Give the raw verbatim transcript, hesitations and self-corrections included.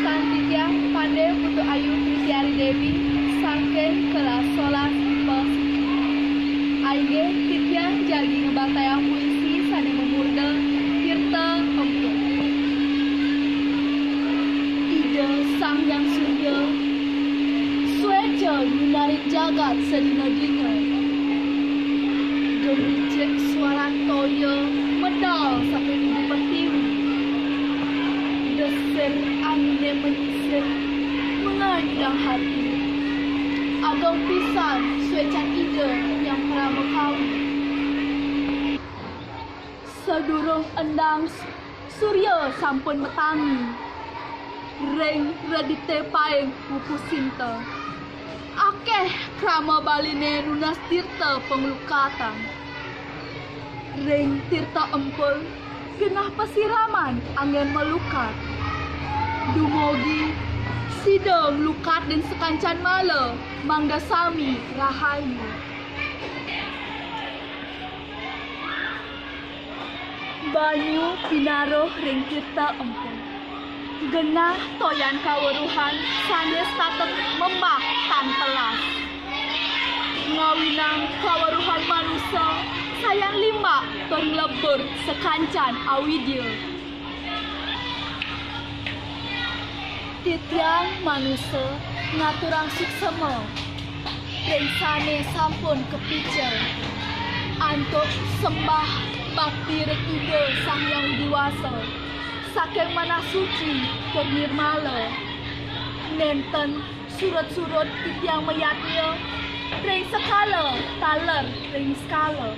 Sang titiang Pande Putu Ayu Tristiari Dewi saking kelas solas I P A siji. Inggih titiang jagi ngebantayang puisi sane memurda Tirta Empul. Ida Sang Hyang Surya sueca nyunarin jagat sadina-dina. Gembicik suaran toya medal saking ibu pertiwi. Desir angine menyisir menganyudang hati. Ageng pisan suecan Ida Hyang Parama Kawi. Sadurung endang surya sampun metangi. Ring redite paing pupuh sinta. Akeh krama baline nunas tirta panglukatan. Ring Tirta Empul genah pasiraman anggen malukat. Dumugi sida nglukatin sakancan mala mangda sami rahayu. Banyu pinaruh ring Tirta Empul. Genah toyan kaweruhan sane setata membah tan telas. Ngawinang kaweruhan manusa sayan limbak tur nglebur sakancan awidya. Titiang manusa ngaturang suksema ring sane sampun kapica antuk sembah bakti ring Ida Sang Hyang Widi Wasa saking manah suci tur nirmala. Nenten surut-surut titiang mayadnya ring sekala taler ring sekala.